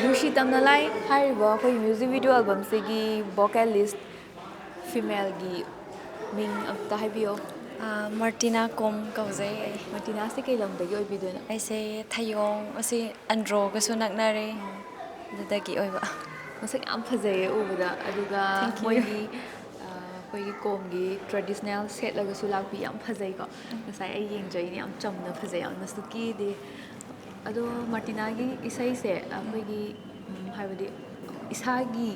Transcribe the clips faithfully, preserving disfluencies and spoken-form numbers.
ꯅꯨꯡꯁꯤ ꯇꯝꯅ ꯂꯥꯏ ꯍꯥꯏꯔꯤꯕ ꯑꯩꯈꯣꯏꯒꯤ ꯃ꯭ꯌꯨꯖꯤꯛ ꯚꯤꯗꯤꯑꯣ ꯑꯦꯜꯕꯝꯁꯤꯒꯤ ꯚꯣꯀꯦꯂꯤꯁ ꯐꯤꯃꯦꯜꯒꯤ ꯃꯤꯡ ꯑꯝꯇ ꯍꯥꯏꯕꯤꯌꯣ꯫ ꯑꯥ, ꯃꯥꯔꯇꯤꯅꯥ ꯀꯣꯝ ꯀꯧꯖꯩ ꯑꯩ꯫ ꯃꯥꯔꯇꯤꯅꯥꯁꯦ ꯀꯩ ꯂꯝꯗꯒꯤ ꯑꯣꯏꯕꯤꯗꯣꯏꯅꯣ? ꯑꯩꯁꯦ ꯊꯌꯣꯡ, ꯑꯁꯤ ꯑꯟꯗ꯭ꯔꯣꯒꯁꯨ ꯅꯛꯅꯔꯦ, ꯑꯗꯨꯗꯒꯤ ꯑꯣꯏꯕ꯫ ꯃꯁꯛ ꯌꯥꯝ ꯐꯖꯩꯌꯦ ꯎꯕꯗ꯫ ꯑꯗꯨꯒ Thank you. ꯃꯣꯏꯒꯤ ꯑ, ꯑꯩꯈꯣꯏꯒꯤ ꯀꯣꯝꯒꯤ ꯇ꯭ꯔꯦꯗꯤꯁꯅꯦꯜ ꯁꯦꯠꯂꯒꯁꯨ ꯂꯥꯛꯄꯤ, ꯌꯥꯝ ꯐꯖꯩꯀꯣ꯫ ꯉꯁꯥꯏ ꯑꯩ ꯌꯦꯡꯖꯩꯅꯦ, ꯌꯥꯝ ꯆꯝꯅ ꯐꯖꯩ, ꯌꯥꯝꯅꯁꯨ ꯀꯦꯗꯦ꯫ ꯑꯗꯣ ꯃꯥꯔꯇꯤꯅꯥꯒꯤ ꯏꯁꯩꯁꯦ ꯑꯩꯈꯣꯏꯒꯤ ꯎꯝ, ꯍꯥꯏꯕꯗꯤ ꯏꯁꯥꯒꯤ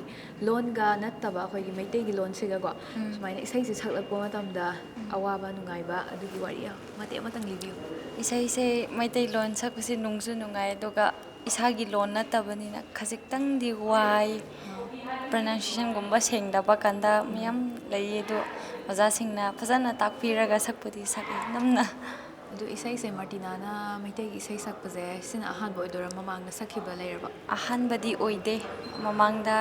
ꯂꯣꯟꯒ ꯅꯠꯇꯕ ꯑꯩꯈꯣꯏꯒꯤ ꯃꯩꯇꯩꯒꯤ ꯂꯣꯟꯁꯤꯒꯀꯣ ꯁꯨꯃꯥꯏꯅ ꯏꯁꯩꯁꯦ ꯁꯛꯂꯛꯄ ꯃꯇꯝꯗ ꯑꯋꯥꯕ ꯅꯨꯡꯉꯥꯏꯕ ꯑꯗꯨꯒꯤ ꯋꯥꯔꯤ ꯃꯇꯦꯛ ꯑꯃꯇꯪ ꯂꯤꯕꯤꯌꯨ꯫ ꯏꯁꯩꯁꯦ ꯃꯩꯇꯩꯂꯣꯟ ꯁꯛꯄꯁꯦ ꯅꯨꯡꯁꯨ ꯅꯨꯡꯉꯥꯏ, ꯑꯗꯨꯒ ꯏꯁꯥꯒꯤ ꯂꯣꯟ ꯅꯠꯇꯕꯅꯤꯅ ꯈꯖꯤꯛꯇꯪꯗꯤ ꯋꯥꯏ꯫ ꯄ꯭ꯔꯣꯅꯥꯎꯟꯁꯤꯌꯦꯁꯟꯒꯨꯝꯕ ꯁꯦꯡꯗꯕ ꯀꯥꯟꯗ ꯃꯌꯥꯝ ꯂꯩꯌꯦ, ꯑꯗꯣ ꯑꯣꯖꯥꯁꯤꯡꯅ ꯐꯖꯅ ꯇꯥꯛꯄꯤꯔꯒ ꯁꯛꯄꯨꯗꯤ ꯁꯛꯑꯦ ꯅꯝꯅ꯫ ꯑꯗꯨ ꯏꯁꯩꯁꯦ ꯃꯥꯔꯇꯤꯅꯥꯅ ꯃꯩꯇꯩꯒꯤ ꯏꯁꯩ ꯁꯛꯄꯁꯦ ꯁꯤꯅ ꯑꯍꯥꯟꯕ ꯑꯣꯏꯗꯣꯏꯔꯥ, ꯃꯃꯥꯡꯗ ꯁꯛꯈꯤꯕ ꯂꯩꯔꯕ? ꯑꯍꯥꯟꯕꯗꯤ ꯑꯣꯏꯗꯦ, ꯃꯃꯥꯡꯗ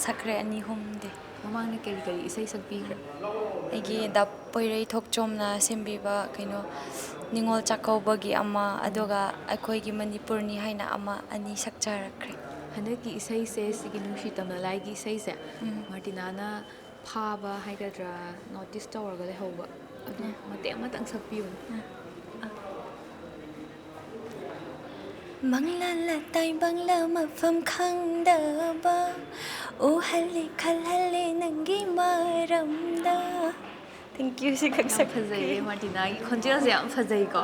ꯁꯛꯈ꯭ꯔꯦ ꯑꯅꯤ ꯑꯍꯨꯝꯗꯤ꯫ ꯃꯃꯥꯡꯗ ꯀꯔꯤ ꯀꯔꯤ ꯏꯁꯩ ꯁꯛꯄꯤꯈ꯭ꯔꯦ? ꯑꯩꯒꯤ ꯗꯥ ꯄꯣꯏꯔꯩꯊꯣꯛꯆꯣꯝꯅ ꯁꯦꯝꯕꯤꯕ ꯀꯩꯅꯣ ꯅꯤꯉꯣꯜ ꯆꯥꯛꯀꯧꯕꯒꯤ ꯑꯃ, ꯑꯗꯨꯒ ꯑꯩꯈꯣꯏꯒꯤ ꯃꯅꯤꯄꯨꯔꯅꯤ ꯍꯥꯏꯅ ꯑꯃ, ꯑꯅꯤ ꯁꯛꯆꯔꯛꯈ꯭ꯔꯦ꯫ ꯍꯟꯗꯛꯀꯤ ꯏꯁꯩꯁꯦ, ꯁꯤꯒꯤ ꯅꯨꯡꯁꯤ ꯇꯝꯅ ꯂꯥꯏꯒꯤ ꯏꯁꯩꯁꯦ ꯃꯥꯔꯇꯤꯅꯥꯅ ꯐꯥꯕ ꯍꯥꯏꯒꯗ꯭ꯔꯥ, ꯅꯣꯇꯤꯁ ꯇꯧꯔꯒ ꯂꯩꯍꯧꯕ ꯑꯗꯨ ꯃꯇꯦꯛ ꯑꯃꯇꯪ ꯁꯛꯄꯤꯌꯨꯅꯦ꯫ ꯃꯪꯂꯥꯟꯂ ꯇꯥꯏꯕꯪꯂ ꯃꯐꯝ ꯈꯪꯗꯕ, ꯎꯍꯜꯂꯦ ꯈꯜꯍꯜꯂꯦ ꯅꯪꯒꯤ ꯃꯔꯝꯗ꯫ Thank you, ꯁꯤꯈꯛ ꯌꯥꯝ ꯐꯖꯩꯌꯦ, ꯃꯥꯔꯇꯤꯅꯥꯒꯤ ꯈꯣꯟꯖꯦꯜꯁꯦ ꯌꯥꯝ ꯐꯖꯩꯀꯣ꯫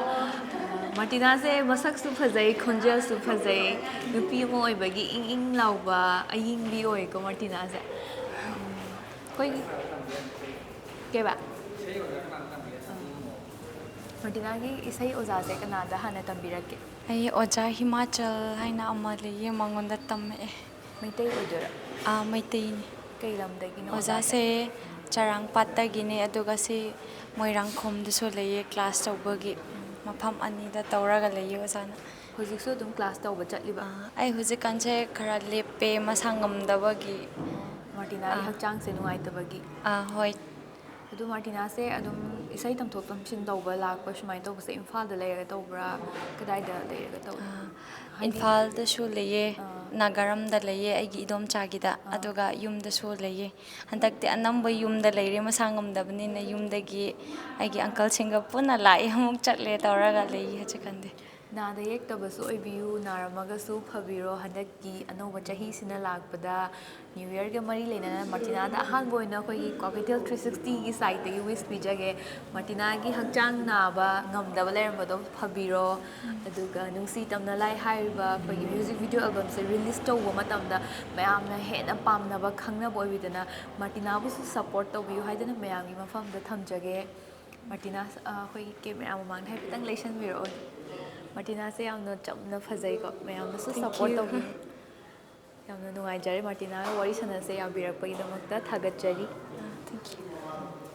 ꯃꯥꯔꯇꯤꯅꯥꯁꯦ ꯃꯁꯛꯁꯨ ꯐꯖꯩ, ꯈꯣꯟꯖꯦꯜꯁꯨ ꯐꯖꯩ, ꯅꯨꯄꯤ ꯑꯃ ꯑꯣꯏꯕꯒꯤ ꯏꯪ ꯏꯪ ꯂꯥꯎꯕ ꯑꯌꯤꯡꯕꯤ ꯑꯣꯏꯀꯣ ꯃꯥꯔꯇꯤꯅꯥꯁꯦ꯫ ꯑꯩꯈꯣꯏꯒꯤ ꯀꯩꯕ? ꯃꯥꯔꯇꯤꯅꯥꯒꯤ ꯏꯁꯩ ꯑꯣꯖꯥꯁꯦ ꯀꯅꯥꯗ ꯍꯥꯟꯅ ꯇꯝꯕꯤꯔꯛꯀꯦ? ꯑꯩ ꯑꯣꯖꯥ ꯍꯤꯃꯥꯆꯜ ꯍꯥꯏꯅ ꯑꯃ ꯂꯩꯌꯦ, ꯃꯉꯣꯟꯗ ꯇꯝꯃꯛꯑꯦ꯫ ꯃꯩꯇꯩ ꯑꯣꯏꯗꯣꯏꯔꯥ? ꯑꯥ, ꯃꯩꯇꯩꯅꯤ꯫ ꯀꯩ ꯂꯝꯗꯒꯤꯅꯣ ꯑꯣꯖꯥꯁꯦ? ꯑꯣꯖꯥꯁꯦ ꯆꯔꯥꯡꯄꯥꯠꯇꯒꯤꯅꯦ, ꯑꯗꯨꯒ ꯁꯤ ꯃꯣꯏꯔꯥꯡꯈꯣꯝꯗꯁꯨ ꯂꯩꯌꯦ ꯀ꯭ꯂꯥꯁ ꯇꯧꯕꯒꯤ꯫ ꯃꯐꯝ ꯑꯅꯤꯗ ꯇꯧꯔꯒ ꯂꯩꯌꯦ ꯑꯣꯖꯥꯅ꯫ ꯍꯧꯖꯤꯛꯁꯨ ꯑꯗꯨꯝ ꯀ꯭ꯂꯥꯁ ꯇꯧꯕ ꯆꯠꯂꯤꯕ? ꯑꯥ, ꯑꯩ ꯍꯧꯖꯤꯛꯀꯥꯟꯁꯦ ꯈꯔ ꯂꯦꯞꯄꯦ, ꯃꯁꯥ ꯉꯝꯗꯕꯒꯤ꯫ ꯃꯥꯔꯇꯤꯅꯥꯒꯤ ꯑꯥ꯫ ꯍꯛꯆꯥꯡꯁꯦ ꯅꯨꯡꯉꯥꯏꯇꯕꯒꯤ꯫ ꯑꯥ, ꯍꯣꯏ꯫ ꯑꯗꯨ ꯃꯥꯔꯇꯤꯅꯥꯁꯦ ꯑꯗꯨꯝ ꯏꯁꯩ ꯇꯝꯊꯣꯛ ꯇꯝꯁꯤꯟ ꯇꯧꯕ ꯂꯥꯛꯄ ꯁꯨꯃꯥꯏꯅ ꯇꯧꯕꯁꯦ ꯏꯝꯐꯥꯜꯗ ꯂꯩꯔꯒ ꯇꯧꯕ꯭ꯔꯥ? ꯀꯗꯥꯏꯗ ꯂꯩꯔꯒ ꯇꯧꯏ? ꯑꯥ, ꯍꯥꯏꯗꯤ ꯏꯝꯐꯥꯜꯗꯁꯨ ꯂꯩꯌꯦ, ꯑꯥ꯫ ꯅꯥꯒꯥꯔꯝꯗ ꯂꯩꯌꯦ ꯑꯩꯒꯤ ꯏꯗꯣꯝꯆꯥꯒꯤꯗ꯫ ꯑꯥ꯫ ꯑꯗꯨꯒ ꯌꯨꯝꯗꯁꯨ ꯂꯩꯌꯦ꯫ ꯍꯟꯗꯛꯇꯤ ꯑꯅꯝꯕ ꯌꯨꯝꯗ ꯂꯩꯔꯦ, ꯃꯁꯥ ꯉꯝꯗꯕꯅꯤꯅ꯫ ꯌꯨꯝꯗꯒꯤ ꯑꯩꯒꯤ uncleꯁꯤꯡꯒ ꯄꯨꯟꯅ ꯂꯥꯛꯑꯦ, ꯑꯃꯨꯛ ꯆꯠꯂꯦ ꯇꯧꯔꯒ ꯂꯩꯌꯦ ꯍꯧꯖꯤꯛꯀꯥꯟꯗꯤ꯫ ꯅꯥꯗ ꯌꯦꯛꯇꯕꯁꯨ ꯑꯣꯏꯕꯤꯌꯨ, ꯅꯥꯔꯝꯃꯒꯁꯨ ꯐꯕꯤꯔꯣ꯫ ꯍꯟꯗꯛꯀꯤ ꯑꯅꯧꯕ ꯆꯍꯤꯁꯤꯅ ꯂꯥꯛꯄꯗ New Yearꯒ ꯃꯔꯤ ꯂꯩꯅꯅ ꯃꯥꯔꯇꯤꯅꯥꯗ ꯑꯍꯥꯟꯕ ꯑꯣꯏꯅ ꯑꯩꯈꯣꯏꯒꯤ ꯀ꯭ꯋꯥꯀꯩꯊꯦꯜ three sixtyꯒꯤ sideꯇꯒꯤ wish ꯄꯤꯖꯒꯦ꯫ ꯃꯥꯔꯇꯤꯅꯥꯒꯤ ꯍꯛꯆꯥꯡ ꯅꯥꯕ ꯉꯝꯗꯕ ꯂꯩꯔꯝꯕꯗꯣ ꯐꯕꯤꯔꯣ꯫ ꯑꯗꯨꯒ ꯅꯨꯡꯁꯤ ꯇꯝꯅ ꯂꯥꯏ ꯍꯥꯏꯔꯤꯕ ꯑꯩꯈꯣꯏꯒꯤ music video albumꯁꯦ release ꯇꯧꯕ ꯃꯇꯝꯗ ꯃꯌꯥꯝꯅ ꯍꯦꯟꯅ ꯄꯥꯝꯅꯕ, ꯈꯪꯅꯕ ꯑꯣꯏꯕꯤꯗꯅ ꯃꯥꯔꯇꯤꯅꯥꯕꯨꯁꯨ support ꯇꯧꯕꯤꯌꯨ ꯍꯥꯏꯗꯅ ꯃꯌꯥꯝꯒꯤ ꯃꯐꯝꯗ ꯊꯝꯖꯒꯦ꯫ ꯃꯥꯔꯇꯤꯅꯥ, ꯑ, ꯑꯩꯈꯣꯏꯒꯤ camera ꯃꯃꯥꯡꯗ ꯍꯥꯏꯐꯦꯠꯇꯪ ꯂꯩꯁꯟꯕꯤꯔꯛꯑꯣ꯫ ꯃꯥꯔꯇꯤꯅꯥꯁꯦ ꯌꯥꯝꯅ ꯆꯝꯅ ꯐꯖꯩꯀꯣ, ꯃꯌꯥꯝꯅꯁꯨ Thank support you. ꯇꯧꯕꯤꯌꯨ꯫ ꯌꯥꯝꯅ ꯅꯨꯡꯉꯥꯏꯖꯔꯦ ꯃꯥꯔꯇꯤꯅꯥꯒ ꯋꯥꯔꯤ ꯁꯥꯟꯅꯁꯦ ꯌꯥꯕꯤꯔꯛꯄꯒꯤꯗꯃꯛꯇ ꯊꯥꯒꯠꯆꯔꯤ꯫ Thank you.